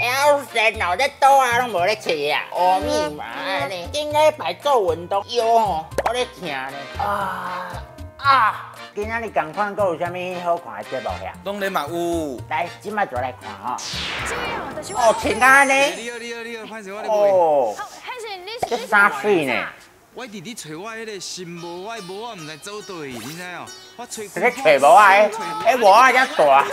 腰身哦，咧倒啊攏無咧切啊，烏米嘛按呢。頂禮拜做運動腰吼，閣咧疼呢。啊啊！今仔日仝款，閣有啥物好看的節目呀？當然嘛有。來，這擺就來看吼。哦，穿按呢。你好，你好，你好，歹勢我咧哦。這衫媠呢。我弟弟揣我彼个新帽，我的帽仔毋知走佗去，你知哦？我揣。這揣帽仔，彼帽仔遮大，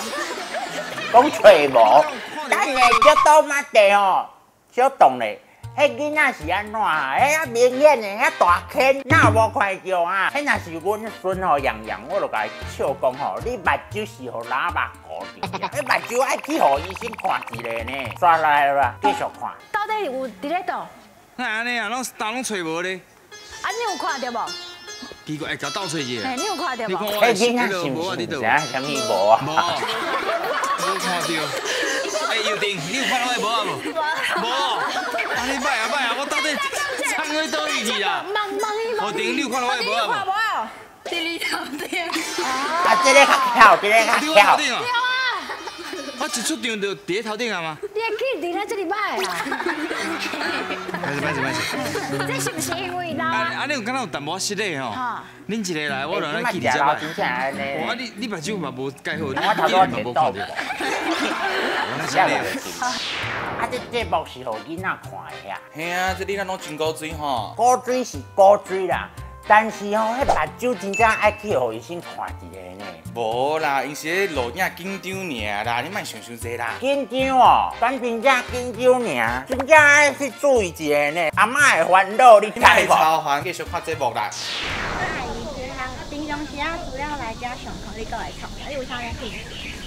講揣帽。等下叫倒馬地吼，小動咧。彼囡仔是按怎啊？彼較明顯的，遐大坑，哪有無看著啊？彼若是阮孫吼，洋洋，我就共伊笑講吼，你目睭是予喇叭糊著，彼目睭愛去予醫生看一下呢。煞來啦，繼續看。到底有佇咧佗？哪會按呢啊？攏攏揣無咧。啊，你有看著無？奇怪，會共鬥揣一下。嘿，你有看著無？彼囡仔是毋是毋知影啥物無啊？無，無看著。欸，尤定，你有看到我的帽仔無？無。按呢䆀啊䆀啊，我到底藏去佗位去啦？何定，你有看到我的帽仔無？佇你頭頂。啊，這个較巧，這个較巧。對啊。我一出場就佇咧頭頂啊嘛。你的記佇咧這麼䆀啊？歹勢歹勢歹勢。這是毋是因為老啊？啊，你有感覺有淡薄仔失禮吼？恁一个來，我就按呢記佇遮䆀。哇，你你目睭嘛無蓋好，你嘛無看著。啊，這節目是予囡仔看的呀。嘿啊，這囡仔攏真古錐吼。古錐是古錐啦，但是吼，彼目睭真正愛去予醫生看一下呢。無啦，𪜶是咧錄影緊張爾啦，你莫想傷濟啦。緊張哦，咱真正緊張爾，真正愛去注意一下呢。阿嬤的煩惱，你知無？超煩，繼續看節目啦。阿姨，平常時啊，資料來遮上課，你閣會創？你有啥咧興趣？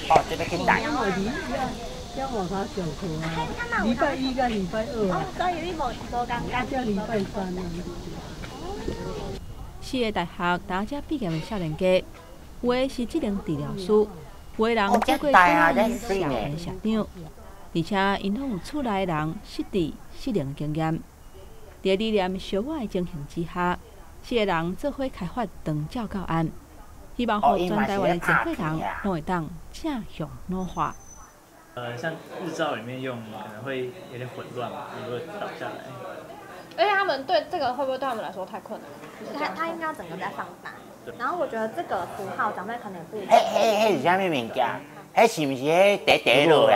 哦，這個去帶。遮無啥上課啊，禮拜一佮禮拜二啊。所以你無無仝工。遮禮拜三啊。四个大學大遮畢業的少年家，有的是職能治療師，有的人做過管理社團社長，而且𪜶攏有厝內人失智失能經驗。佇理念相倚的情形之下，四个人做伙開發長照教案，希望予全台灣的社會人攏會當正向老化。像日照裡面用可能會有點混亂嘛，如果倒下來。而且他們對這個會不會對他們來說太困難？他應該整個在放大。然後我覺得這個符號長輩可能也不一定。彼彼彼是啥物物件？彼是毋是彼茶茶樂呀？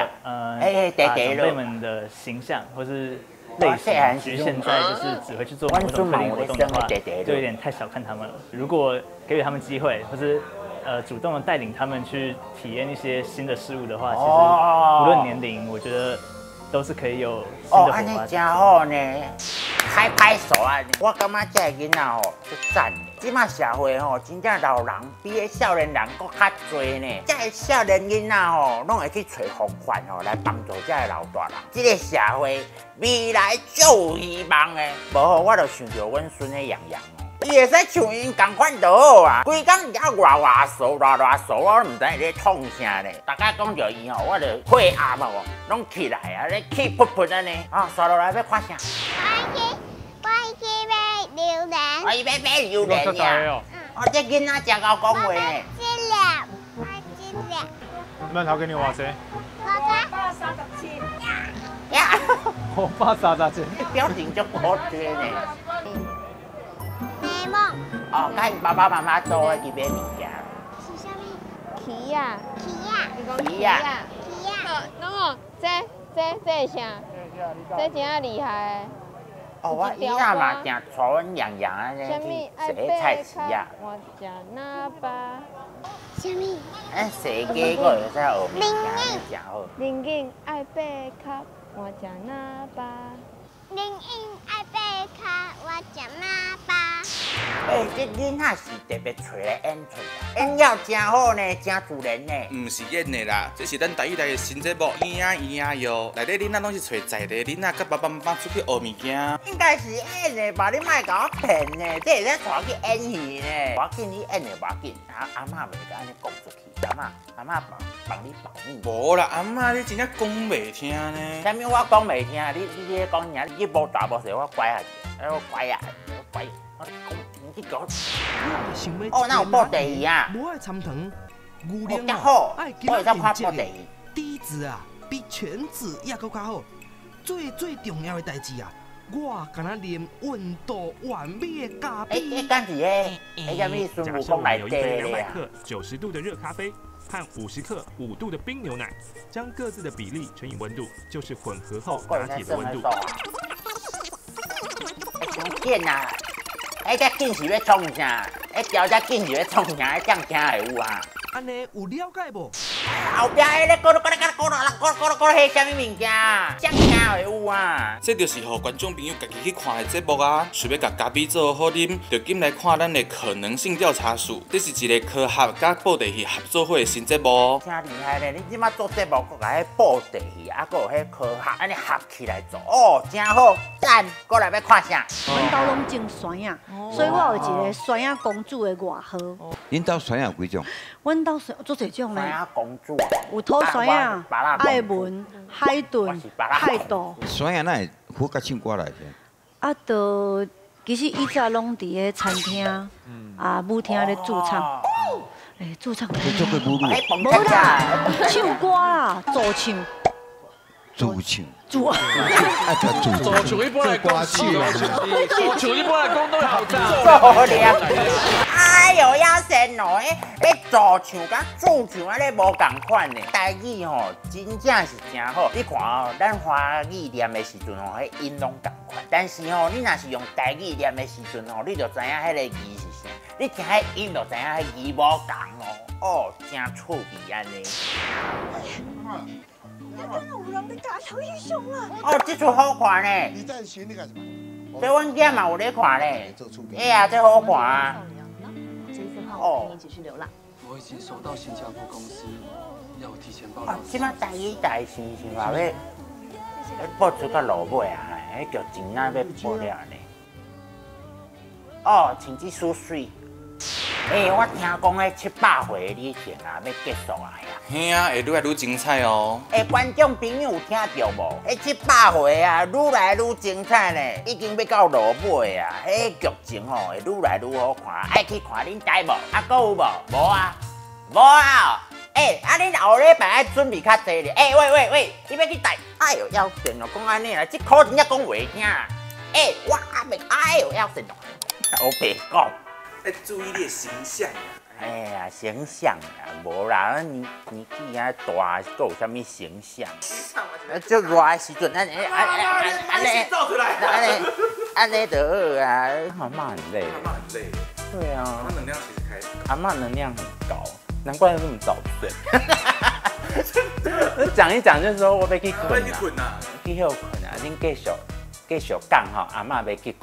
彼茶茶樂。長輩們的形象或是類型局限在就是只會去做某種特定活動的話，就有點太小看他們了。如果給予他們機會，或是主動的帶領他們去體驗一些新的事物的話，其實無論年齡，我覺得都是可以有新的火花。哦，按呢真好呢，拍拍手啊！我感覺這个囡仔吼足讚的。這馬社會吼，真正老人比彼少年人閣較濟呢。這个少年囡仔吼，攏會去揣方法吼來幫助這个老大人。這个社會未來足有希望的。無好，我就想著阮孫的洋洋。伊會使像𪜶仝款就好啊！規工遐偌偌嗦偌偌嗦，我毋知伊咧創啥咧。逐家講著伊吼，我就血壓吼攏起來啊，咧氣噗噗按呢。啊，煞落來欲看啥？我去買榴蓮。哦，伊欲買榴蓮呀？哦，這囡仔誠𠢕講話呢。這粒，我這粒。饅頭給你偌濟？537。呀！537。表情足可愛呢。哦，佮𪜶爸爸媽媽做伙去買物件。是啥物？起仔。起仔。起仔。起仔。儂哦，這這這是啥？這真正厲害。哦，我以前嘛定帶阮洋洋按呢去踅菜市仔。我食喇叭。啥物？咱踅街閣會使學物件，誠好。林景愛爬跤，我食喇叭。林英愛爬跤，我食喇叭。欸，這囡仔是特別揣來演出，演了誠好呢，誠自然呢。毋是演的啦，這是咱台語台的新節目《嬰仔嬰仔藥》，內底囡仔攏是揣在地囡仔，佮爸爸媽媽出去學物件。應該是演的吧？你莫共我騙呢，這會使帶去演戲呢。無要緊，你演的無要緊，阿阿嬤袂共按呢講出去。阿嬤，阿嬤幫幫你保密。無啦，阿嬤你真正講袂聽呢。啥物我講袂聽？你你咧講啥？你無大無細，我乖啊，我乖啊，我乖。我講。你講哦，那有布袋戲啊？無愛參糖，牛哦，奶遮好，愛我會使看布袋戲。底子啊，比全脂也閣較好。最最重要的代誌啊，我敢若啉溫度完美的咖啡。欸，敢是彼，彼啥物孫悟空來有一杯底的200克90度的熱咖啡和50克5度的冰牛奶，將各自的比例乘以溫度，就是混合後拿鐵的溫度。傷緊啊！欸，這緊是欲創啥？欸，調這緊是欲創啥？這樣聽會有啊？按呢有了解無？後壁彼咧咕嚕咕嚕咕嚕咕嚕咕嚕咕嚕，彼啥物物件？這樣聽會有啊？這就是予觀眾朋友家己去看的節目啊！想欲共咖啡做好啉，就緊來看咱的可能性調查署。這是一个科學佮布袋戲合作伙的新節目哦。真厲害咧！你這馬做節目，閣共彼布袋戲，啊，閣有彼科學，按呢合起來做，哦，真好，讚！過來欲看啥？阮兜攏種山仔，所以我有一個山仔公主的外號。恁兜山仔有幾種？阮兜山足濟種咧。山仔公主。有土山仔、愛文、海豚、海盜。山仔哪會好佮唱歌來？啊，就其實以前攏佇咧餐廳啊舞廳咧駐唱。欸，駐唱。你做過舞女？無啦，唱歌啦，助唱。駐唱。駐啊！助助唱一般來講，助唱一般來講都好做了。哎喲，野神哦，彼彼助唱佮駐唱按呢無仝款呢。台語吼，真正是真好。你看哦，咱華語念的時陣吼，彼音攏仝款。但是吼，你若是用台語念的時陣吼，你就知影彼个字是啥。你聽彼音就知影彼字無仝哦。哦，真趣味按呢。有人咧共偷翕相啊！哦，這齣好看呢。你在學那個什麼？這阮囝嘛有咧看咧。哎呀，這好看啊！哦。我已經收到新加坡公司要我提前報到。這馬台語台是毋是嘛欲播出到落尾啊？彼劇情若欲播了呢？哦，像這出媠。欸，我聽講彼700回的旅程啊，欲結束啊呀！嘿啊，會愈來愈精彩哦！欸，觀眾朋友有聽著無？彼700回啊，愈來愈精彩呢，已經欲到落尾啊！彼劇情吼會愈來愈好看，愛去看恁知無？啊，閣有無？無啊，無啊！欸，啊恁後禮拜愛準備較濟咧。欸，喂喂喂，你欲去帶？哎喲，夭壽哦，講按呢啦，這箍真正講話聽。欸，我還袂，哎喲，夭壽哦，烏白講。愛注意你的形象。哎呀，形象啊，無啦，年年紀啊大，閣有啥物形象？足熱的時陣，按呢按按按呢，按呢按呢就好啊。阿嬤很累。阿嬤很累。對啊。阿嬤能量其實開。阿嬤能量很高，難怪那麼早睡。講一講就說我欲去睏啦，去歇睏啊！恁繼續繼續講吼，阿嬤欲去睏。